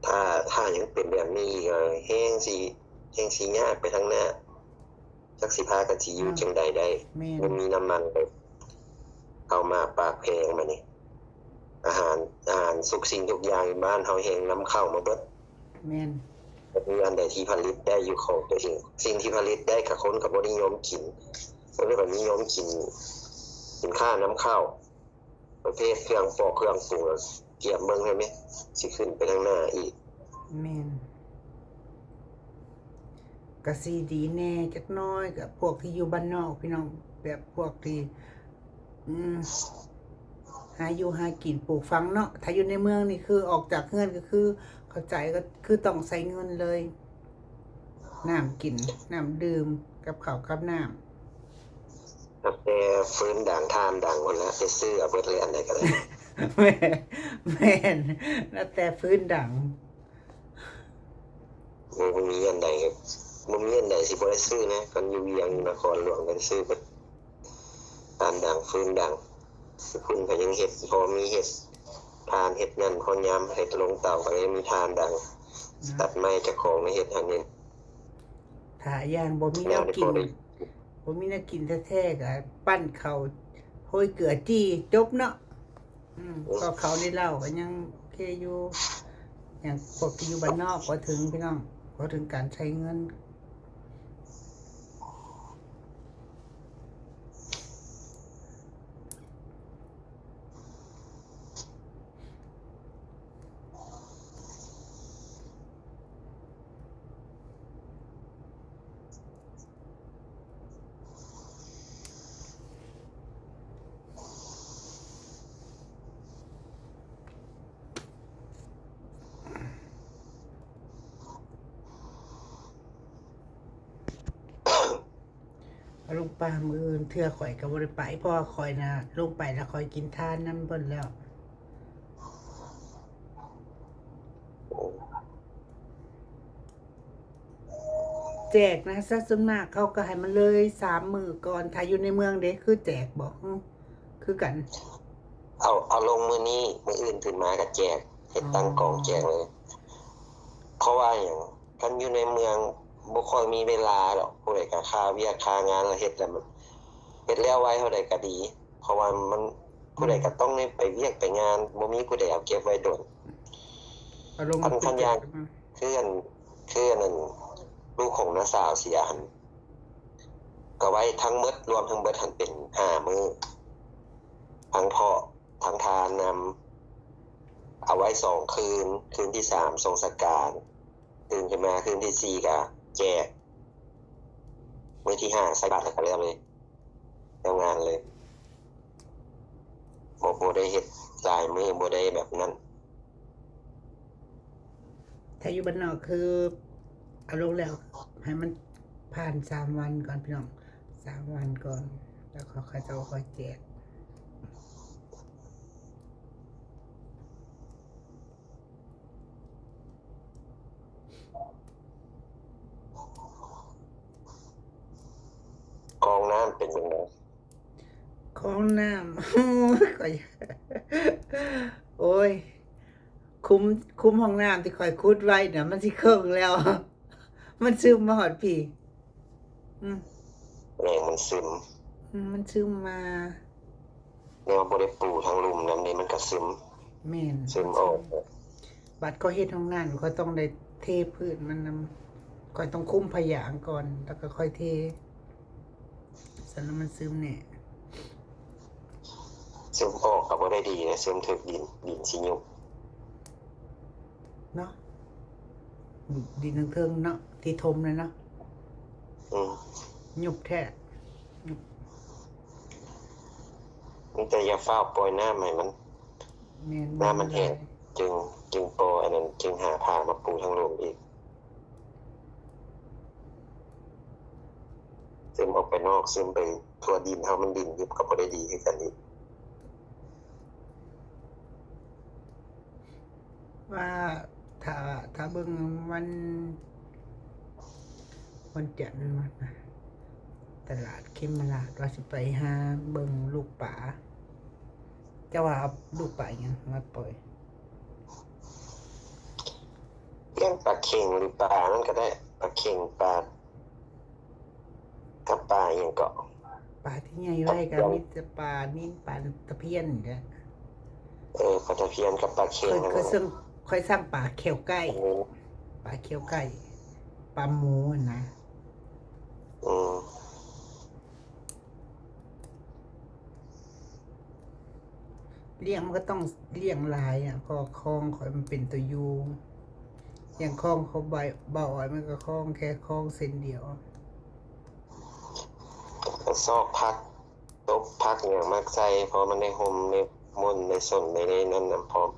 ຖ້າ ຖ້າຍັງເປັນແບບນີ້ອີກ ແຮງຊິ ແຮງຊິຍາກໄປທາງໜ້າ. ຈັກຊິພາກັນຊິຢູ່ ເນາະ ຈັ່ງໃດໄດ້ ແມ່ນ ບໍ່ມີນ້ຳມັນເລີຍ ເຂົ້າໝາກປາກແພງບາດນີ້ ອາຫານ ອາຫານທຸກສິ່ງທຸກຢ່າງຢູ່ບ້ານເຮົາແຮ່ງນຳເຂົ້າມາເບິດ. ແມ່ນ ບໍ່ມີອັນໃດທີ່ຜະລິດໄດ້ຢູ່ຂອງຕົວເອງ ສິ່ງທີ່ຜະລິດໄດ້ກະຄົນກະບໍ່ນິຍົມກິນ ຄົນກະນິຍົມກິນສິນຄ້ານຳເຂົ້າ ປະເພດເຄື່ອງປອກເຄື່ອງປຸງ ກຽມເບິ່ງໃຫ້ແມ່ ຊິຂຶ້ນໄປທາງໜ້າອີກ. ແມ່ນ ກະຊິດີແດ່ຈັກໜ້ອຍ ກະພວກທີ່ຢູ່ບ້ານນອກພີ່ນ້ອງ ແບບພວກທີ່ ອືມ ຫາຢູ່ຫາກິນປູກຝັງເນາະ. ຖ້າຢູ່ໃນເມືອງນີ້ຄືອອກຈາກເຮືອນກະຄືເຂົ້າໃຈ ກະຄືຕ້ອງໃຊ້ເງິນເລີຍ ນ້ຳກິນ ນ້ຳດື່ມ ກັບເຂົ້າກັບນ້ຳ ນັບແຕ່ຟືນດັງ ຖ່ານດັງພຸ້ນແຫຼະ ໄປຊື້ເອົາເບິດເລີຍ ອັນໃດກະໄດ້. ແມ່ນ ແມ່ນ ນັບແຕ່ຟືນດັງ ບໍ່ມີອັນໃດ ບໍ່ມີອັນໃດຊິບໍ່ໄດ້ຊື້ນະ ຄັນຢູ່ວຽງ ຢູ່ນະຄອນຫຼວງກະໄດ້ຊື້ເບິດ. ຖ່ານດັງຟືນດັງ ຢູ່ພຸ້ນເຂົາຍັງເຮັດ ພໍມີເຮັດຖ່ານເຮັດຫຍັງ ພໍຍາມເຮັດລົງເຕົາກະໄດ້ມີຖ່ານດັງ ຕັດໄມ້ເຈົ້າຂອງມາເຮັດຫັ້ນນີ້. ຖ້າຢ່າງບໍ່ມີແນວກິນ ບໍ່ມີແນວກິນແທ້ໆ ກະປັ້ນເຂົ້າ ໂຮຍເກືອຈີ່ ຈົບເນາະ. ອືມ ເພາະເຂົາໄດ້ເລົ່າກະຍັງໂອເຄຢູ່ ຢ່າງພວກທີ່ຢູ່ບ້ານນອກ ເວົ້າເຖິງພີ່ນ້ອງ ເວົ້າເຖິງການໃຊ້ເງິນ. ເ ລົງປ່າມື້ອື່ນ ເທື່ອຂ້ອຍກໍບໍ່ໄດ້ໄປ ເພາະວ່າຂ້ອຍນະ ລົງໄປແລ້ວຂ້ອຍກິນທານນຳເພິ່ນແລ້ວ. ແຈກນະ ຊະ ສ່ວນມາກເຂົາກໍໃຫ້ມັນເລີຍສາມມື້ກ່ອນ. ຖ້າຢູ່ໃນເມືອງເດ ຄືແຈກບໍ່? ຄື ຄືກັນ? ເອົາ ເອົາລົງມື້ນີ້ ມື້ອື່ນຕື່ນມາກໍແຈກ ເຮັດຕັ້ງກອງແຈກເລີຍ. ອໍ ເພາະວ່າຫຍັງ? ຄັນຢູ່ໃນເມືອງບໍ່ຄ່ອຍມີເວລາດອກ ຜູ້ໃດກໍຄາວຽກຄາງານແລ້ວເຮັດ ແລ້ວມັນເຮັດແລ້ວໄວເທົ່າໃດກໍດີ. ເພາະວ່າມັນ ອືມ ຜູ້ໃດກໍຕ້ອງໄດ້ໄປວຽກໄປງານ ບໍ່ມີຜູ້ໃດເອົາເກັບໄວ້ດົນ. ອາລົມ ຄັນ ຄັນຢ່າງ ຄືອັນ ຄືອັນນັ້ນ ລູກຂອງນ້າສາວເສຍຫັ້ນ ກໍໄວ້ທັງໝົດ ລວມທັງເບິດຫັ້ນເປັນຫ້າມື້ ທັງເພາະ ທັງທານນຳ ເອົາໄວ້ສອງຄືນ ຄືນທີສາມສົ່ງສະການ ຕື່ນຂຶ້ນມາຄືນທີສີ່ກໍແຈກ ມື້ທີຫ້າໃສ່ບາດແລ້ວກໍແລ້ວເລີຍ ແລ້ວງານເລີຍ. ບໍ່ ບໍ່ໄດ້ເຮັດຫຼາຍມື້ ບໍ່ໄດ້ແບບນັ້ນ. ຖ້າຢູ່ບ້ານນອກຄືເອົາລົງແລ້ວໃຫ້ມັນຜ່ານສາມວັນກ່ອນພີ່ນ້ອງ ສາມວັນກ່ອນ ແລ້ວເຂົາ ເຂົາເຈົ້າຄ່ອຍແຈກ. ຄອງນ້ຳເປັນຈັ່ງໃດ? ຄອງນ້ຳ ຂ້ອຍ ໂອ້ຍ ຂຸມ ຂຸມຫ້ອງນ້ຳທີ່ຂ້ອຍຂຸດໄວ້ນະ ມັນຊິເຄິ່ງແລ້ວ ມັນຊຶມມາຮອດພີ້. ອືມ ແມ່ນ ມັນຊຶມ ອືມ ມັນຊຶມມາ ແນວບໍ່ໄດ້ປູທາງລຸ່ມນຳເດ ມັນກໍຊຶມ. ແມ່ນ ຊຶມອອກ. ບັດຂ້ອຍເຮັດຫ້ອງນ້ຳ ຂ້ອຍຕ້ອງໄດ້ເທພື້ນມັນນຳ ຂ້ອຍຕ້ອງຄຸມພະຢາງກ່ອນ ແລ້ວກໍຄ່ອຍເທ ຊັ້ນແລ້ວມັນຊຶມແນ່. ຊຶມອອກກໍບໍ່ໄດ້ດີເດ້ ຊຶມຖືກດິນ ດິນຊິຍຸບເນາະ ດິນເທິງໆເນາະ ທີ່ຖົມນັ້ນເນາະ. ອືມ ຍຸບແທ້ ຍຸບ. ມີແຕ່ຢ່າຟ້າວປ່ອຍນ້ຳໃຫ້ມັນ ແມ່ນ ນ້ຳມັນແຫ້ງ ມັນຫຼາຍ ຈຶ່ງ ຈຶ່ງປ່ອຍອັນນັ້ນ ຈຶ່ງຫາຜ້າມາປູທາງລຸ່ມອີກ. ຊຶມອອກໄປນອກ ຊຶມໄປທົ່ວດິນເຮົາ ມັນດິນຍຸບກໍບໍ່ໄດ້ດີຄືກັນອີກ. ວ່າຖ້າ ຖ້າເບິ່ງວັນ ວັນຈັນ ຕະຫຼາດເຂມມະລາດ ວ່າຊິໄປຫາເບິ່ງລູກປາ. ເຈົ້າວ່າເອົາລູກປາຫຍັງມາປ່ອຍ? ລ້ຽງປາເຂັງ ຫຼື ປານັ້ນກໍໄດ້ ປາເຂັງ ປາ ກັບປາອີ່ຫຍັງເກາະ ປາທີ່ໃຫຍ່ໄວ້ກໍມີແຕ່ປານິນ ປາຕະພຽນນີ້ແຫຼະ. ເອີ ປາຕະພຽນກັບປາເຂັງ. ຂ້ອຍສັ່ງປາແຂ້ວໄກ່ ປາແຂ້ວໄກ່ ປາໝູຫັ້ນນະ. ອືມ ລ້ຽງມັນກໍຕ້ອງລ້ຽງຫຼາຍອະ ເພາະວ່າຄອງຂ້ອຍມັນເປັນຕົວຢູ່ ຢ່າງຄອງຂອງເບົາ ເບົາອອຍ ມັນກໍຄອງແຄ່ຄອງເສັ້ນດຽວ. ກໍຊອກຜັກ ຕົບຜັກຫຍັງມາໃສ່ ເພາະມັນໄດ້ຮົ່ມ ໄດ້ມົນ ໄດ້ສົ້ນ ໄດ້ນັ້ນນຳພ້ອມ.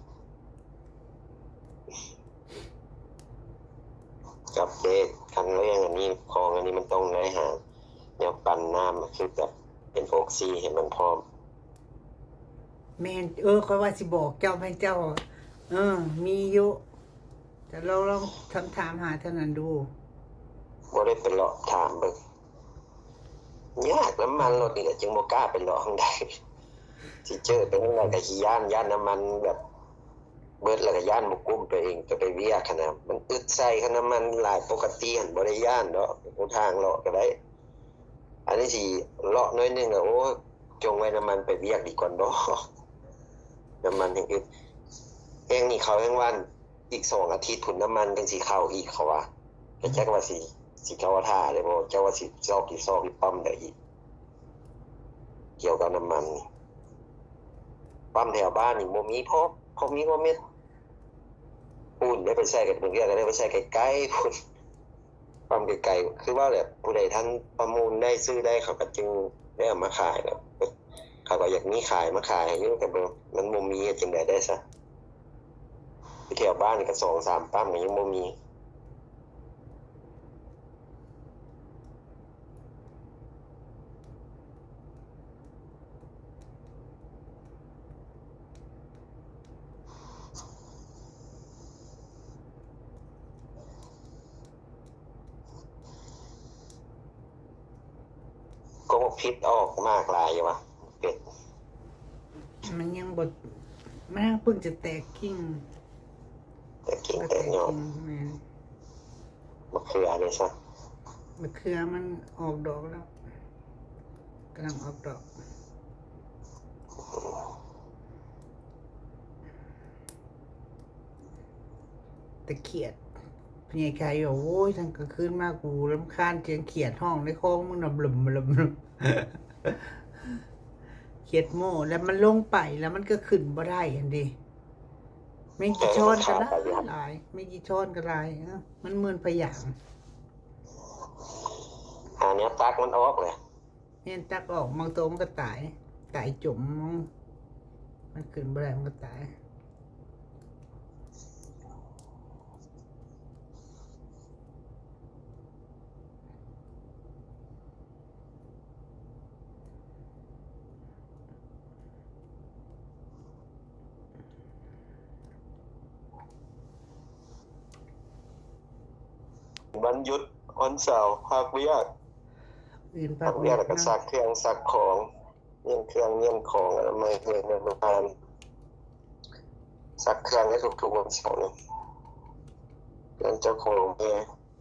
ກັບເດ ຄັນເລື່ອງອັນນີ້ ຂອງອັນນີ້ມັນຕ້ອງໄດ້ຫາແນວປັ່ນນ້ຳ ຄືແບບເປັນໂອກຊີໃຫ້ມັນພ້ອມ. ແມ່ນ ເອີ ຂ້ອຍວ່າຊິບອກເຈົ້າ ໃຫ້ເຈົ້າ ເອີ ມີຢູ່ ຈະລອງ ລອງຖາມ ຖາມຫາເທົ່ານັ້ນດູ. ບໍ່ໄດ້ໄປເລາະຖາມເບິ່ງ ຍາກ ນ້ຳມັນລົດນີ້ແຫຼະ ຈຶ່ງບໍ່ກ້າໄປເລາະທາງໃດ. ຊິເຈີໄປທາງໃດກໍຂີ້ຢ້ານ ຢ້ານນ້ຳມັນແບບ ເບິດແລ້ວກໍຢ້ານບໍ່ກຸ້ມຕົວເອງ ຈະໄປວຽກຫັ້ນນະ ມັນອຶດໃສ່. ຄັນນ້ຳມັນຫຼາຍປົກກະຕິຫັ້ນບໍ່ໄດ້ຢ້ານດອກ ຮູ້ທາງເລາະກໍໄດ້. ອັນນີ້ຊິເລາະໜ້ອຍໜຶ່ງ ໂອ້ ຈົ່ງໄວ້ນ້ຳມັນໄປວຽກດີກ່ອນບໍ ນ້ຳມັນແຮ່ງອຶດ. ແຮ່ງນີ້ເຂົາແຮ່ງວ່າ ອີກສອງອາທິດພຸ້ນ ນ້ຳມັນຈັ່ງຊິເຂົ້າອີກ ເຂົາວ່າ. ແຕ່ຈັກວ່າຊິ ຊິເຂົ້າທ່າໄດ້ບໍ່ ຈັກວ່າຊິຊອກ ຊິຊອກຢູ່ປ້ຳໃດອີກ ກ່ຽວກັບນ້ຳມັນນີ້. ປ້ຳແຖວບ້ານນີ້ບໍ່ມີພໍ ພໍມີພໍເມັດ ປູນໄດ້ໄປໃສ່ກັບເມືອງວຽກ ກໍໄດ້ໄປໃສ່ໄກໆພຸ້ນ ປ້ຳໄກໆ. ຄືວ່າແຫຼະ ຜູ້ໃດທັນປະມູນໄດ້ ຊື້ໄດ້ ເຂົາກໍຈຶ່ງໄດ້ເອົາມາຂາຍແຫຼະ. ເຂົາກໍຢາກມີຂາຍ ມາຂາຍຢູ່ ກໍບໍ່ ມັນບໍ່ມີ ເຮັດຈັ່ງໃດໄດ້ຊະ. ຢູ່ແຖວບ້ານນີ້ກໍສອງສາມປ້ຳກໍຍັງບໍ່ມີ. ກພິດອອກໝາກຫຼາຍຢູ່ຫວາ ເປັດ. ມັນຍັງບໍ່ ມັນຍັງເພິ່ງຈະແຕກກິ່ງ ແຕກກິ່ງແຕກຍອດ. ແມ່ນ. ມະເຂືອເດ້ຊະ? ມະເຂືອມັນອອກດອກແລ້ວ ກຳລັງອອກດອກ. ແຕ່ຂຽດ ພະຍາຍໄກ່ວ່າ ໂອ້ຍ ທັງກາງຄືນມາ ກູລຳຄານສຽງຂຽດຮ້ອງໃນຄອງມຶງນະ ບລຶມ ບລຶມ. ຂຽດໂມ້ ແລ້ວມັນລົງໄປ ແລ້ວມັນກໍຂຶ້ນບໍ່ໄດ້ຫັ້ນເດ້. ແມງຈີຊອນກໍຫຼາຍ ແມງຈີຊອນກໍຫຼາຍ ມັນເໝືອນພະຍາມ. ຫາແນວຕັກມັນອອກແຫຼະ. ແມ່ນ ຕັກອອກ ບາງໂຕມັນກໍຕາຍ ຕາຍຈົມ. ມັນຂຶ້ນບໍ່ໄດ້ ມັນກໍຕາຍ. ວັນຢຸດ ວັນເສົາ ພັກວຽກ ອື່ນພັກວຽກ ແລ້ວກໍຊັກເຄື່ອງຊັກຂອງ ມ້ຽນເຄື່ອງມ້ຽນຂອງ ອະນາໄມເຮືອນອະນາໄມບ້ານ ຊັກເຄື່ອງໃຫ້ທຸກໆວັນເສົານີ້ ເຄື່ອງເຈົ້າຂອງແດ່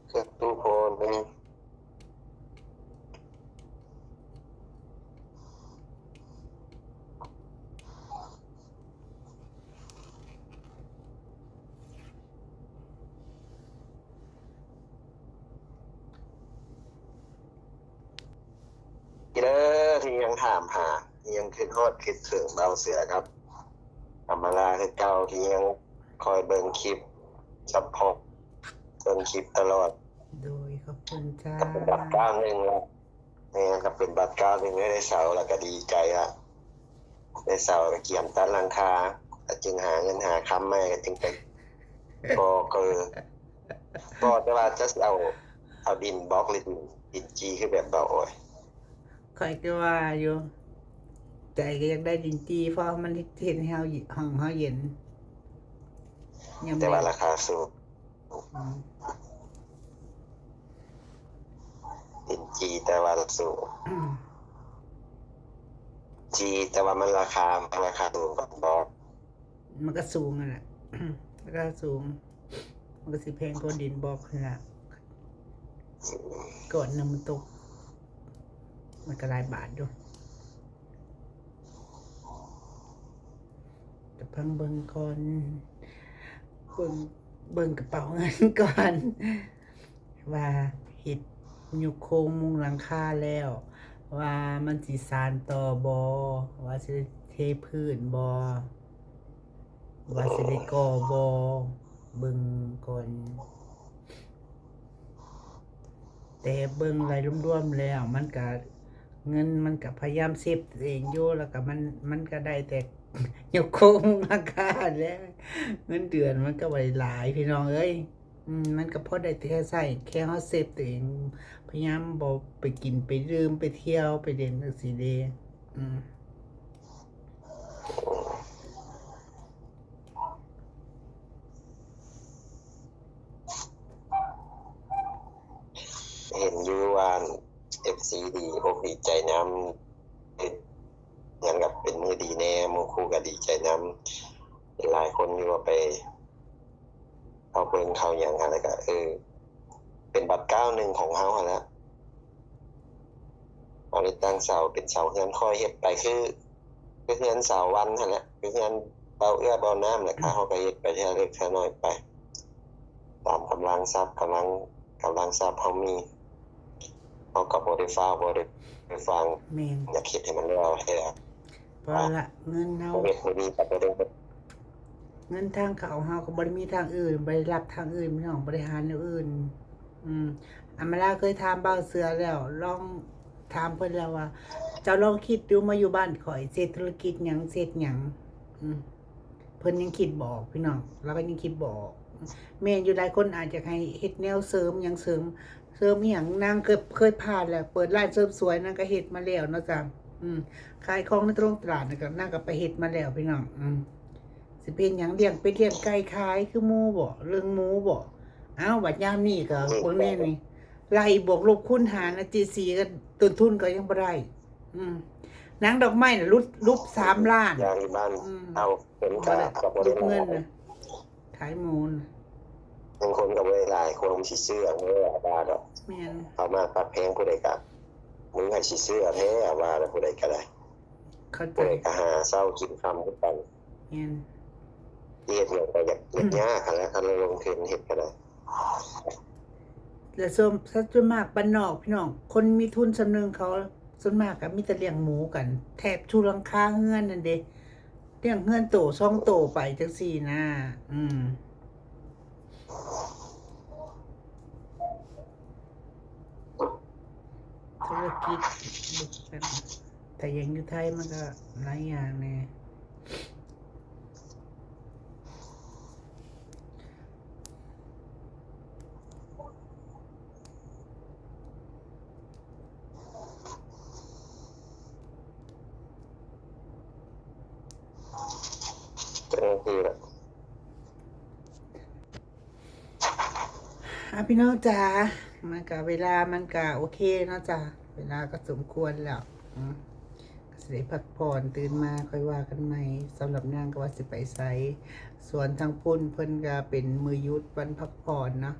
ເຄື່ອງຕູ້ພໍ່ແດ່. ເດີ ທີ່ຍັງຖາມຫາ ຍັງຄິດຮອດຄິດເຖິງບ່າວເສືອກັບອຳມາລາຄືເກົ່າ ທີ່ຍັງຄອຍເບິ່ງຄລິບ ຊັບພອດ ເບິ່ງຄລິບຕະຫຼອດ. ໂດຍ ຂອບຄຸນຈ້າ. ກໍເປັນບັດກ້າວໜຶ່ງລະ ແມ່ນ ກໍເປັນບັດກ້າວໜຶ່ງ ໄດ້ເສົາລະກໍດີໃຈລະ ໄດ້ເສົາກໍກຽມຕັດຫຼັງຄາ ກໍຈຶ່ງຫາເງິນຫາຄຳໃໝ່ ກໍຈຶ່ງໄປກໍ່ເກີ ບໍ່ ແຕ່ວ່າຈະຊິເອົາ ເອົາດິນບລັອກ ຫຼື ດິນ ດິນຈີ່ ຄືແບບເບົາ ໂອ້ຍ ຂ້ອຍກໍວ່າຢູ່ ໃຈກໍຢາກໄດ້ດິນຈີ່ ເພາະມັນເຮັດໃຫ້ເຮົາ ຫ້ອງເຮົາເຢັນ ຍາມ ແຕ່ວ່າລາຄາສູງ. ອືມ ເປັນຈີ່ແຕ່ວ່າລາຄາສູງ ຈີ່ແຕ່ວ່າມັນລາຄາ ມັນລາຄາສູງກວ່າບໍ ມັນກໍສູງຫັ້ນແຫຼະ ລາຄາສູງ ມັນກໍຊິແພງກວ່າດິນບລັອກຫັ້ນລະ ອືມ ກ້ອນໜຶ່ງມັນຕົກ ມັນກໍຫຼາຍບາດຢູ່. ກະພັງເບິ່ງກ່ອນ ເບິ່ງ ເບິ່ງກະເປົາເງິນກ່ອນ ວ່າເຮັດຍົກໂຄງມຸງຫຼັງຄາແລ້ວ ວ່າມັນຊິສານຕໍ່ບໍ່ ວ່າຊິເທພື້ນບໍ່ ວ່າຊິໄດ້ກໍ່ບໍ່ ເບິ່ງກ່ອນ. ແຕ່ເບິ່ງໄລ່ລວມໆແລ້ວ ມັນກະ ເງິນມັນກະພະຍາຍາມເຊບຕົວເອງຢູ່ ແລ້ວກະມັນ ມັນກະໄດ້ແຕ່ຍົກໂຄງຫຼັງຄາແຫຼະ ເງິນເດືອນມັນກະບໍ່ໄດ້ຫຼາຍພີ່ນ້ອງເອີຍ. ອືມ ມັນກະພໍໄດ້ແຕ່ໃຊ້ ແຄ່ເຮົາເຊບຕົວເອງ ພະຍາຍາມບໍ່ໄປກິນໄປດື່ມໄປທ່ຽວໄປຫຼິ້ນຈັ່ງຊີ້ເດ້. ອືມ ເຫັນຢູ່ວ່າ ເອັຟຊີ ດີອົກດີໃຈນຳ ເຮັດຫຍັງກໍເປັນມື້ດີແດ່ ໝູ່ຄູ່ກໍດີໃຈນຳ ຫຼາຍຄົນຢູ່ວ່າໄປ ເຂົ້າເບິ່ງເຂົ້າຫຍັງຫັ້ນ ແລ້ວກະ ເອີ ເປັນບັດກ້າວໜຶ່ງຂອງເຮົາຫັ້ນແຫຼະ ເຮົາໄດ້ຕັ້ງເສົາ ເປັນເສົາເຮືອນ ຄ່ອຍເຮັດໄປ ຄື ຄືເຮືອນສາວວັນຫັ້ນແຫຼະ ຄືເຮືອນເບົາເອື້ອເບົານ້ຳແຫຼະ ເຮົາກໍເຮັດໄປເທື່ອເລັກເທື່ອນ້ອຍໄປ ຕາມກຳລັງຊັບ ກຳລັງ ກຳລັງຊັບເຮົາມີ ເຮົາກໍບໍ່ໄດ້ຟ້າວ ບໍ່ໄດ້ຟັງ ແມ່ນ ຢາກເຮັດໃຫ້ມັນແລ້ວແທ້ ເພາະວ່າເງິນເຮົາ ເຮັດບໍ່ດີກໍບໍ່ໄດ້ເງິນ ເງິນທາງເຂົ້າເຮົາກໍບໍ່ໄດ້ມີທາງອື່ນ ບໍ່ໄດ້ລັກທາງອື່ນພີ່ນ້ອງ ບໍ່ໄດ້ຫາແນວອື່ນ. ອືມ ອຳມາລາເຄີຍຖາມບ່າວເສືອແລ້ວ ລອງຖາມເພິ່ນແລ້ວວ່າ ເຈົ້າລອງຄິດດູ ມາຢູ່ບ້ານຂ້ອຍ ຊິເຮັດທຸລະກິດຫຍັງ ຊິເຮັດຫຍັງ? ອືມ ເພິ່ນຍັງຄິດບໍ່ອອກພີ່ນ້ອງ ລາວກໍຍັງຄິດບໍ່ອອກ. ແມ່ນຢູ່ ຫຼາຍຄົນອາດຢາກໃຫ້ເຮັດແນວເສີມຫຍັງເສີມ ເສີມອີ່ຫຍັງ ນາງເຄີຍ ເຄີຍຜ່ານແລ້ວ ເປີດຮ້ານເສີມສວຍ ນາງກໍເຮັດມາແລ້ວເນາະຈ້າ. ອືມ ຂາຍຂອງໃນຕະຫຼົງຕະຫຼາດນະ ນາງກໍໄປເຮັດມາແລ້ວພີ່ນ້ອງ. ອືມ ຊິເປັນຫຍັງ ລ້ຽງເປັດລ້ຽງໄກ່ຂາຍຄືໝູບໍ່? ເລື່ອງໝູບໍ່? ອ້າວ ບັດຍາມນີ້ກໍເບິ່ງແນ່ນີ້ ໄລ່ບວກລົບຄູນຫານນະ ເຈຊີ ກໍຕົ້ນທຶນກໍຍັງບໍ່ໄດ້. ອືມ ນາງດອກໄມ້ນະ ຫຼຸດ ຫຼຸດສາມລ້ານ. ຢ່າງຢູ່ບ້ານ ອືມ ເຮົາເປັນກະ ບໍ່ໄດ້ ກໍບໍ່ໄດ້ ຫຼຸດເງິນນະ ຂາຍໝູນະ ບາງຄົນກໍບໍ່ໄດ້ຫຼາຍ ຄົນຊິຊື້ເອົາເດີ ວ່າດອກ. ແມ່ນ ເອົາມາປັບແພງ ຜູ້ໃດກໍ ມຶງໃຫ້ຊິຊື້ເອົາແທ້ ວ່າແລ້ວ ຜູ້ໃດກໍໄດ້ ເຂົ້າໃຈ ຜູ້ໃດກໍຫາເຊົ້າກິນຄ່ຳຄືກັນ. ແມ່ນ ເຮັດຫຍັງກໍຢາກ ອືມ ຍາກຫັ້ນແຫຼະ ຄັນລະລົງທຶນເຮັດກໍໄດ້. ແລະ ສ່ວນ ສ່ວນມາກບ້ານນອກ ພີ່ນ້ອງ ຄົນມີທຶນສ່ຳໜຶ່ງ ເຂົາສ່ວນມາກກໍມີແຕ່ລ້ຽງໝູກັນ ແທບສູ່ຫຼັງຄາເຮືອນນັ້ນເດ້ ລ້ຽງເຮືອນໂຕສອງໂຕໄປຈັ່ງຊີ້ນະ. ອືມ ທຸລະກິດ ຖ້າຢ່າງຢູ່ໄທມັນກໍຫຼາຍຢ່າງແດ່. ເຈົ້າໜ້າທີ່ລະ. ອ່າ ພີ່ນ້ອງຈ໋າ ມັນກະ ເວລາມັນກະໂອເຄເນາະຈ໋າ ເວລາກໍສົມຄວນແລ້ວ ອືມ ກໍຊິໄດ້ພັກຜ່ອນ ຕື່ນມາຄ່ອຍວ່າກັນໃໝ່. ສຳລັບນາງກໍວ່າຊິໄປໃສ ສ່ວນທາງພຸ້ນເພິ່ນກໍເປັນມື້ຢຸດວັນພັກຜ່ອນເນາະ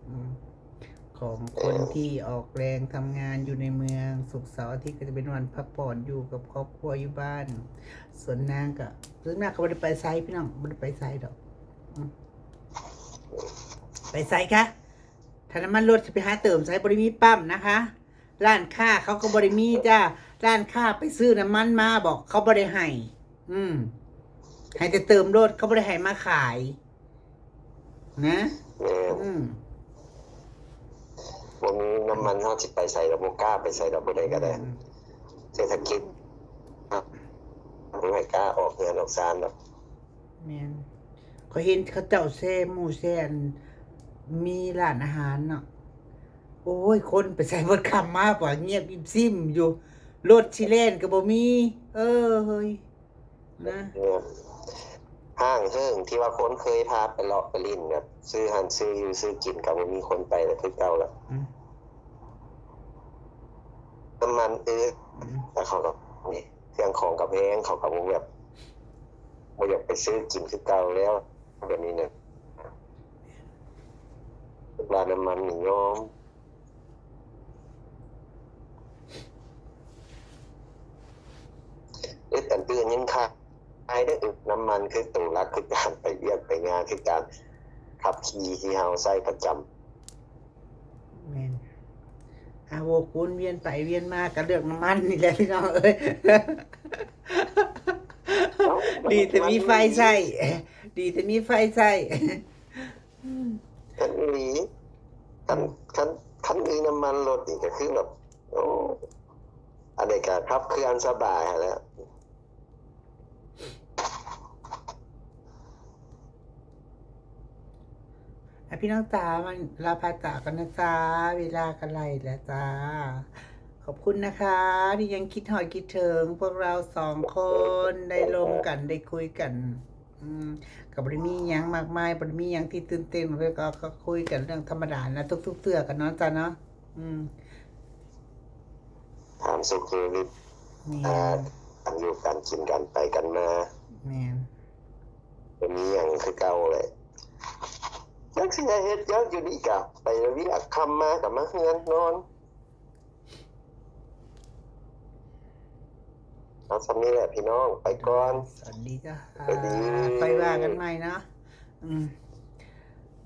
ອືມ ຂອງຄົນທີ່ອອກແຮງທຳງານຢູ່ໃນເມືອງ. ສຸກເສົາອາທິດກໍຈະເປັນວັນພັກຜ່ອນຢູ່ກັບຄອບຄົວຢູ່ບ້ານ. ສ່ວນນາງກໍ ສ່ວນນາງກໍບໍ່ໄດ້ໄປໃສ ພີ່ນ້ອງ ບໍ່ໄດ້ໄປໃສດອກ. ອືມ ໄປໃສຄະ? ຖ້ານ້ຳມັນລົດຊິໄປຫາເຕີມໃສ? ບໍ່ໄດ້ມີປ້ຳນະຄະ. ຮ້ານຄ້າເຂົາກໍບໍ່ໄດ້ມີຈ້າ. ຮ້ານຄ້າໄປຊື້ນ້ຳມັນມາບໍ? ເຂົາບໍ່ໄດ້ໃຫ້. ອືມ ໃຫ້ແຕ່ເຕີມລົດ ເຂົາບໍ່ໄດ້ໃຫ້ມາຂາຍນະ. ແມ່ນ ອືມ ບໍ່ມີນ້ຳມັນ ເຮົາຊິໄປໃສລະ ບໍ່ກ້າໄປໃສດອກ ຜູ້ໃດກໍໄດ້. ອືມ ເສດຖະກິດ ບໍ່ໃຫ້ກ້າອອກເຮືອນອອກຊານດອກ. ແມ່ນ ຂ້ອຍເຫັນເຂົາເຈົ້າແຊໝູ່ແຊ ອັນ ມີຮ້ານອາຫານເນາະ ໂອ້ຍ ຄົນໄປໃສເບິດ ຄ່ຳມາວ່າງຽບອິ້ມຊິ້ມຢູ່ ລົດຊິແລ່ນກໍບໍ່ມີ ເອີຍ ນະ. ແມ່ນ ຫ້າງເຫິ້ງທີ່ວ່າຄົນເຄີຍພາໄປເລາະໄປຫຼິ້ນ ແບບຊື້ຫັ້ນຊື້ຢູ່ຊື້ກິນ ກໍບໍ່ມີຄົນໄປແລ້ວຄືເກົ່າລະ. ອືມ ນ້ຳມັນອືດ ອືມ ແລ້ວເຂົາກໍ ນີ້ ເຄື່ອງຂອງກໍແພງ ເຂົາກໍບໍ່ແບບ ບໍ່ຢາກໄປຊື້ກິນຄືເກົ່າແລ້ວ ແບບນີ້ນະ ວ່ານ້ຳມັນນີ້ຍອມ ເອີ ອັນອື່ນຍັງຂາຍໄດ້ ນ້ຳມັນຄືໂຕຫຼັກ ຄືການໄປວຽກໄປງານ ຄືການຂັບຂີ່ທີ່ເຮົາໃຊ້ປະຈຳ. ແມ່ນ ອາ ວກວົນວຽນໄປວຽນມາກໍເລື່ອງນ້ຳມັນນີ້ແຫຼະ ພີ່ນ້ອງເອີຍ. ເອົ້າ ດີແຕ່ມີໄຟໃຊ້ ດີແຕ່ມີໄຟໃຊ້. ຄັນອີ່ຫຼີ ຄັນ ຄັນ ຄັນມີນ້ຳມັນລົດນີ້ກໍຄືແບບ ໂອ້ ອັນໃດກໍຂັບເຄື່ອນສະບາຍຫັ້ນແຫຼະ. ອ່ະ ພີ່ນ້ອງຈ໋າ ມັນລາພາຈາກກັນນະຈ໋າ ເວລາກໍໄລ່ແລ້ວຈ້າ. ຂອບຄຸນນະຄະ ທີ່ຍັງຄິດຮອດຄິດເຖິງພວກເຮົາສອງຄົນ ໄດ້ລົມກັນ ໄດ້ຄຸຍກັນ. ອືມ ກໍບໍ່ໄດ້ມີຫຍັງມາກມາຍ ບໍ່ໄດ້ມີຫຍັງທີ່ຕື່ນເຕັ້ນ ເຮົາກໍ ກໍຄຸຍກັນເລື່ອງທຳມະດານະ ທຸກໆເທື່ອກັນເນາະ ຈ໋າເນາະ. ອືມ ຖາມສຸກດີ ແມ່ນ ອ່າ ການຢູ່ການກິນ ການໄປການມາ. ແມ່ນ ບໍ່ມີຫຍັງຄືເກົ່າແຫຼະ ຈັກຊິໄດ້ເຮັດຫຍັງ ຢູ່ນີ້ກະໄປວຽກ ຄ່ຳມາກໍມາເຮືອນນອນ. ເອົາສ່ຳນີ້ແຫຼະພີ່ນ້ອງ ໄປກ່ອນ ສະຫວັດດີຈ້າ ສະຫວັດດີ ຄ່ອຍວ່າກັນໃໝ່ເນາະ. ອືມ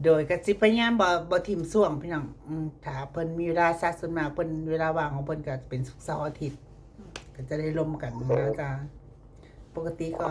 ໂດຍກໍຊິພະຍາຍາມບໍ່ ບໍ່ຖິ້ມຊ່ວງພີ່ນ້ອງ. ອືມ ຖ້າເພິ່ນມີເວລາຊະ ສ່ວນມາກເພິ່ນ ເວລາວ່າງຂອງເພິ່ນກໍເປັນສຸກເສົາອາທິດ ກໍຈະໄດ້ລົມກັນນະຈ໋າ. ປົກກະຕິກໍ